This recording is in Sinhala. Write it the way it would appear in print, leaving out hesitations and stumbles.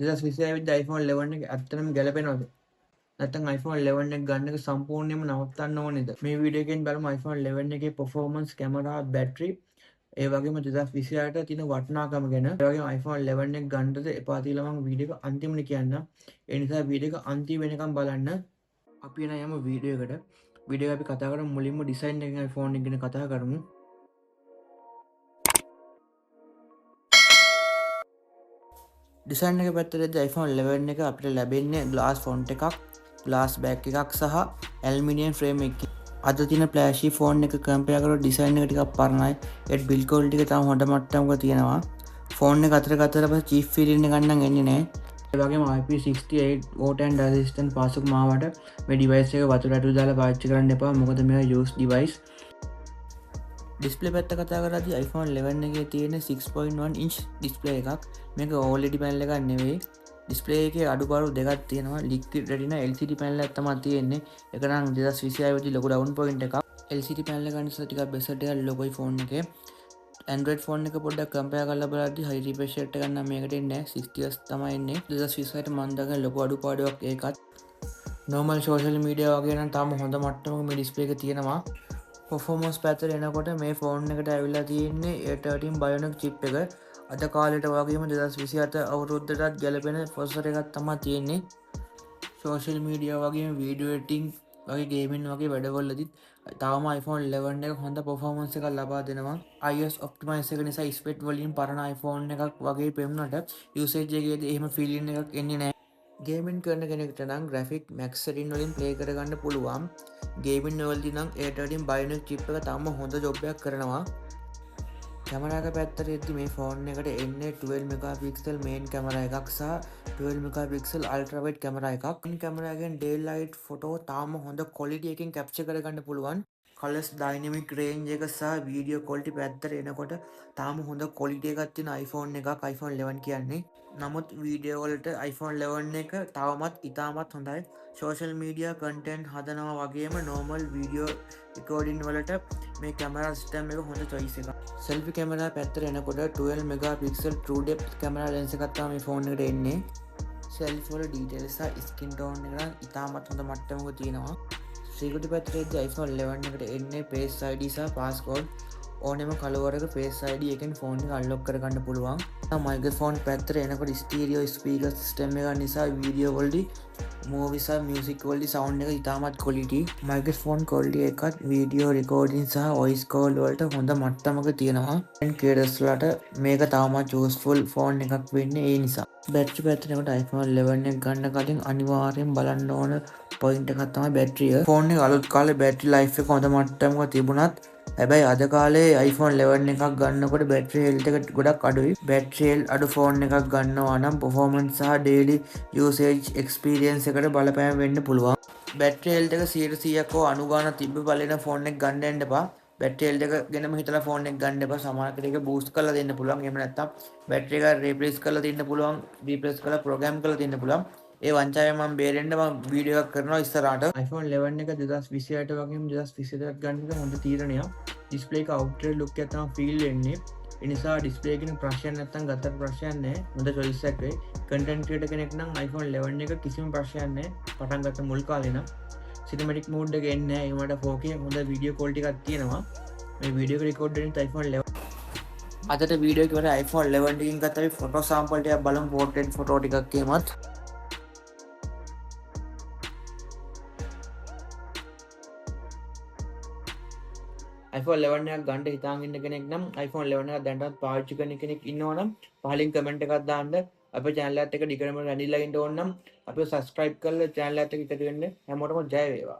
2026 වෙද්දි iPhone 11 එක ඇත්තටම ගැලපෙනවද? නැත්නම් iPhone 11 එක ගන්න එක සම්පූර්ණයෙන්ම නවත්තන්න ඕනේද? මේ වීඩියෝ එකෙන් බලමු iPhone 11 එකේ පර්ෆෝමන්ස්, කැමරා, බැටරි, ඒ වගේම 2026ට තියෙන වටිනාකම ගැන. ඒ වගේම iPhone 11 එක ගන්නද එපා කියලා මම වීඩියෝ එක අන්තිමට කියන්නම්. ඒ නිසා වීඩියෝ එක අන්තිම වෙනකම් බලන්න. අපි එන යමු වීඩියෝ එකට. වීඩියෝ එක අපි කතා කරමු මුලින්ම ඩිසයින් එකෙන් iPhone එක ගැන කතා කරමු. ඩිසයින් එක පැත්තට එද්දි iPhone 11 එක අපිට ලැබෙන්නේ ග්ලාස් ෆොන්ට් එකක්, ග්ලාස් බෑක් එකක් සහ ඇලුමිනියම් ෆ්‍රේම් එකක්. අද තියෙන ෆ්ලෑෂි ෆෝන් එක කම්පෙයාර් කරොත් ඩිසයින් එක ටිකක් පරණයි. ඒත් බිල්ඩ් ක්වොලිටි එක තාම හොඳ මට්ටමක තියෙනවා. ෆෝන් එක අතට ගත්තට පස්සේ චීප් ෆීලිං එකක් නම් එන්නේ නෑ. ඒ වගේම IP68 water and dust resistant පාසුකම ආවට මේ ඩිවයිස් එක වතුර ඇටු දාලා පාවිච්චි කරන්න එපා. මොකද මේවා යූස් ඩිවයිස්. ඩිස්ප්ලේ පැත්ත කතා කරද්දී iPhone 11 එකේ තියෙන 6.1 inch display එකක්. මේක OLED panel එකක් නෙවෙයි. ඩිස්ප්ලේ එකේ අඩුපාඩු දෙකක් තියෙනවා. Liquid Retina LCD panel එකක් තමයි තියෙන්නේ. ඒක නම් 2026 වෙද්දී ලොකු ඩවුන් පොයින්ට් එකක්. LCD panel එක නිසා ටිකක් බෙසල් ටිකක් ලොකුයි ෆෝන් එකේ. Android phone එක පොඩ්ඩක් කම්පෙයාර් කරලා බලද්දී හයි රිෆ්‍රෙෂ් රේට් එකක් නම් මේකට එන්නේ නැහැ. 60 Hz තමයි එන්නේ. 2026ට මම දකින ලොකු අඩුපාඩුවක් ඒකත්. නෝමල් සෝෂල් මීඩියා වගේ නම් තාම හොඳ මට්ටමක මේ ඩිස්ප්ලේ එක තියෙනවා. පර්ෆෝමන්ස් පැත්තට එනකොට මේ ෆෝන් එකට ඇවිල්ලා තියෙන්නේ A13 Bionic chip එක. අද කාලෙට වගේම 2027 අවුරුද්දටත් ගැලපෙන ප්‍රොසෙසර් එකක් තමයි තියෙන්නේ. සෝෂල් මීඩියා වගේම වීඩියෝ එඩිටිං වගේ ගේමින් වගේ වැඩවලදීත් තාම iPhone 11 එක හොඳ පර්ෆෝමන්ස් එකක් ලබා දෙනවා. iOS ඔප්ටිමයිස් එක නිසා ස්පෙක් වලින් පරණ iPhone එකක් වගේ පෙනුනට යූසේජ් එකේදී එහෙම ෆීලිං එකක් එන්නේ නැහැ. ගේමින් කරන කෙනෙක්ට නම් ග්‍රැෆික් මැක්ස් සෙටින් වලින් ප්ලේ කරගන්න පුළුවන්. ගේමින් වලදී නම් A13 Bionic chip එක තාම හොඳ ජොබ් එකක් කරනවා. කැමරා එක පැත්තට එද්දි මේ ෆෝන් එකට එන්නේ 12 මෙගාපික්සල් මේන් කැමරා එකක් සහ 12 මෙගාපික්සල් අල්ට්‍රා වයිඩ් කැමරා එකක්. මේන් කැමරා එකෙන් ඩේ ලයිට් ෆොටෝ තාම හොඳ ක්වොලිටි එකකින් කැප්චර් කරගන්න පුළුවන්. කලර්ස් ඩයිනමික් රේන්ජ් එක සහ වීඩියෝ ක්වොලිටි පැත්තට එනකොට තාම හොඳ ක්වොලිටි එකක් තියෙන iPhone එකක් iPhone 11 කියන්නේ. නමුත් වීඩියෝ වලට iPhone 11 එක තවමත් ඉතාමත් හොඳයි. සෝෂල් මීඩියා කන්ටෙන්ට් හදනවා වගේම නෝමල් වීඩියෝ රෙකෝඩින් වලට මේ කැමරා සිස්ටම් එක හොඳ චොයිස් එකක්. සෙල්ෆි කැමරා පැත්තට එනකොට 12 megapixel true depth camera lens එකක් තමයි මේ ෆෝන් එකට එන්නේ. සෙල්ෆි වල ඩීටේල්ස් සහ ස්කින් ටෝන් එක නම් ඉතාමත් හොඳ මට්ටමක තියෙනවා. සිකියුරිටි පැත්තට එද්දි iPhone 11 එකට එන්නේ Face ID සහ passcode. ඕනෙම කලවරක Face ID එකෙන් ෆෝන් එක අන්ලොක් කරගන්න පුළුවන්. මයික්‍රොෆෝන් පැත්තට එනකොට ස්ටීරියෝ ස්පීකර් සිස්ටම් එක නිසා වීඩියෝ වලදී මූවි සහ මියුසික් වලදී සවුන්ඩ් එක ඉතාමත් ක්වොලිටි. මයික්‍රොෆෝන් ක්වොලිටි එකත් වීඩියෝ රෙකෝඩින් සහ වොයිස් කෝල් වලට හොඳ මට්ටමක තියෙනවා. ක්‍රියේටර්ස් වලට මේක තවමත් යූස්ෆුල් ෆෝන් එකක් වෙන්නේ ඒ නිසා. බැටරි පැත්තට එනකොට iPhone 11 එක ගන්න කලින් අනිවාර්යෙන් බලන්න ඕන පොයින්ට් එකක් තමයි බැටරිය. ෆෝන් එක අලුත් කාලේ බැටරි ලයිෆ් එක හොඳ මට්ටමක තිබුණත් හැබැයි අද කාලේ iPhone 11 එකක් ගන්නකොට බැටරි හෙල්ත් එක ගොඩක් අඩුයි. බැටරි හෙල්ත් අඩු ෆෝන් එකක් ගන්නවා නම් පර්ෆෝමන්ස් සහ ඩේලි යූසේජ් එක්ස්පීරියන්ස් එකට බලපෑම් වෙන්න පුළුවන්. බැටරි හෙල්ත් එක 100%ක් හෝ 90 ගාණක් තිබ්බ බලන ෆෝන් එක ගන්න යන්න එපා. බැටරි හෙල්ත් එක ගැනම හිතලා ෆෝන් එක ගන්න එපා. සමහරකට ඒක බූස්ට් කරලා දෙන්න පුළුවන්. එහෙම නැත්නම් බැටරි එක රීප්ලේස් කරලා දෙන්න පුළුවන්. රීප්ලේස් කරලා ප්‍රෝග්‍රෑම් කරලා දෙන්න පුළුවන්. ඒ වංචාවෙන් මම බේරෙන්න මම වීඩියෝ එකක් කරනවා ඉස්සරහට. iPhone 11 එක 2028 වගේම 2024 ගන්න එක හොඳ තීරණයක්. ඩිස්ප්ලේ එක අවුට්ඩේටඩ් ලුක් එකක් තමයි ෆීල් වෙන්නේ. ඒ නිසා ඩිස්ප්ලේ එකකින් ප්‍රශ්නයක් නැත්තම් ගත්තට ප්‍රශ්නයක් නැහැ. හොඳ චොයිස් එකක් වෙයි. කන්ටෙන්ට් ක්‍රියේටර් කෙනෙක් නම් iPhone 11 එක කිසිම ප්‍රශ්නයක් නැහැ. පටන් ගත්ත මුල් කාලේ නම් සිනමැටික් මෝඩ් එක එන්නේ නැහැ. ඒ වුණාට 4K හොඳ වීඩියෝ ක්වොලිටි එකක් තියෙනවා. මේ වීඩියෝ එක රෙකෝඩ් වෙන්නේ iPhone 11. අදට වීඩියෝ එක ඉවරයි. iPhone 11 එකකින් ගත්ත අපි ෆොටෝ සාම්පල් ටිකක් බලමු, පෝට්‍රේට් ෆොටෝ ටිකක් එහෙමත්. iPhone 11 එකක් ගන්න හිතාගෙන ඉන්න කෙනෙක් නම් iPhone 11 එකක් දැනටත් පාවිච්චි කරන කෙනෙක් ඉන්නවා නම් පහලින් කමෙන්ට් එකක් දාන්න. අපේ channel එකත් එක්ක දිගටම රැඳිලා ඉන්න ඕන නම් අපිව subscribe කරලා channel එකත් එක්ක එකතු වෙන්න. හැමෝටම ජය වේවා.